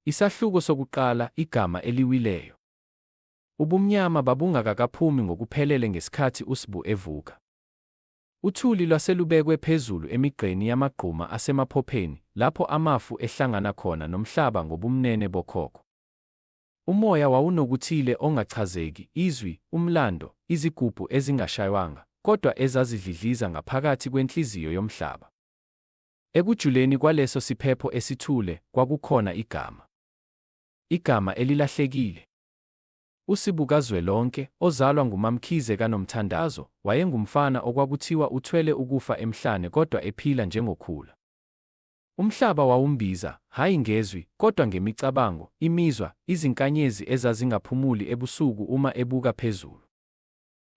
Isahluko sokuqala, igama eliwileyo. Ubumnyama babungakakaphumi ngokuphelele ngesikhathi uSbu evuka. Uthuli lwaselubekwe phezulu emigqeni yamagquma aseMaphopheni, lapho amafu ehlangana khona nomhlaba ngobumnene bokhokho. Umoya wawunokuthile ongachazeki, izwi, umlando, izigubhu ezingashaywanga, kodwa ezazidlidliza ngaphakathi kwenhliziyo yomhlaba. Ekujuleni kwaleso siphepho esithule, kwakukhona igama. Igama elilahlekile. USibu kaZwelonke, ozalwa nguMaMkhize kaNomthandazo, wayengumfana okwakuthiwa uthwele ukufa emhlane kodwa ephila njengokhula. Umhlaba wawumbiza, hhayi ngezwi, kodwa ngemicabango, imizwa, izinkanyezi ezazingaphumuli ebusuku uma ebuka phezulu.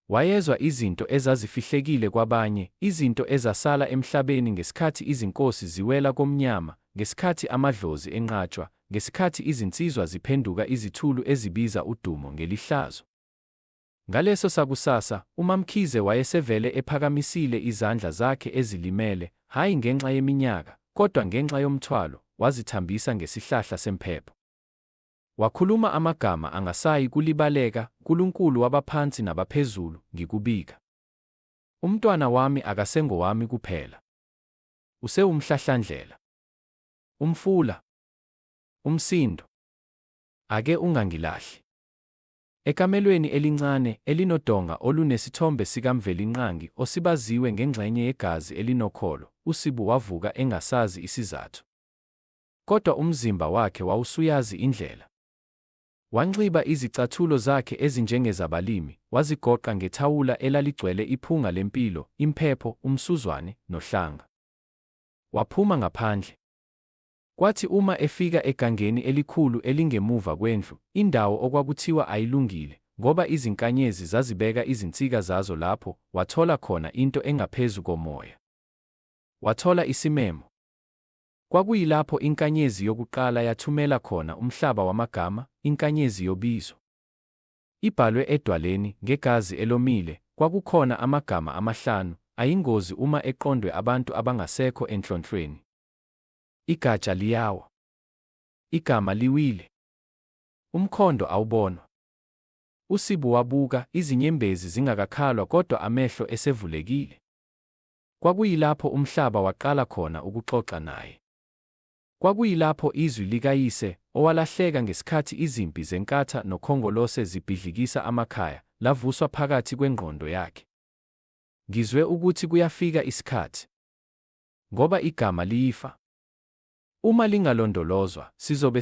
Wayezwa izinto ezazifihlekile kwabanye, izinto ezasala emhlabeni ngesikhathi izinkosi ziwela komnyama, ngesikhathi amadlozi enqatshwa, ngesikhathi izinsizwa ziphenduka izithulu ezibiza udumo ngelihlazo. Ngaleso sakusasa, uMaMkhize wayesevele ephakamisile izandla zakhe ezilimele, hhayi ngenxa yeminyaka, kodwa ngenxa yomthwalo, wazithambisa ngesihlahla semphepho. Wakhuluma amagama angasayi kulibaleka, Nkulunkulu wabaphansi nabaphezulu, ngikubika. Umntwana wami akasengowami kuphela. Usewumhlahlandlela. Umfula. Umsindo. Ake ungangilahli. Ekamelweni elincane, elinodonga olunesithombe sikaMvelinqangi osibaziwe ngengxenye yegazi elinokholo, uSibu wavuka engasazi isizathu. Kodwa umzimba wakhe wawusuyazi indlela. Wanxiba izicathulo zakhe ezinjengezabalimi, wazigoqa ngethawula elaligcwele iphunga lempilo, imphepho, umsuzwane, nohlanga. Waphuma ngaphandle. Kwathi uma efika egangeni elikhulu elingemuva kwendlu, indawo okwakuthiwa ayilungile, ngoba izinkanyezi zazibeka izinsika zazo lapho, wathola khona into engaphezu komoya. Wathola isimemo. Kwakuyilapho inkanyezi yokuqala yathumela khona umhlaba wamagama, inkanyezi yobizo. Ibhalwe edwaleni, ngegazi elomile, kwakukhona amagama amahlanu, ayingozi uma eqondwe abantu abangasekho enhlonhlweni. Igatsha liyawa. Igama liwile. Umkhondo awubonwa. USibu wabuka, izinyembezi zingakakhalwa kodwa amehlo esevulekile. Kwakuyilapho umhlaba waqala khona ukuxoxa naye. Kwakuyilapho izwi likayise, owalahleka ngesikhathi izimpi zeNkatha noKhongolose zibhidlikisa amakhaya, lavuswa phakathi kwengqondo yakhe. Ngizwe ukuthi kuyafika isikhathi. Ngoba igama liyifa. Uma lingalondolozwa, sizobe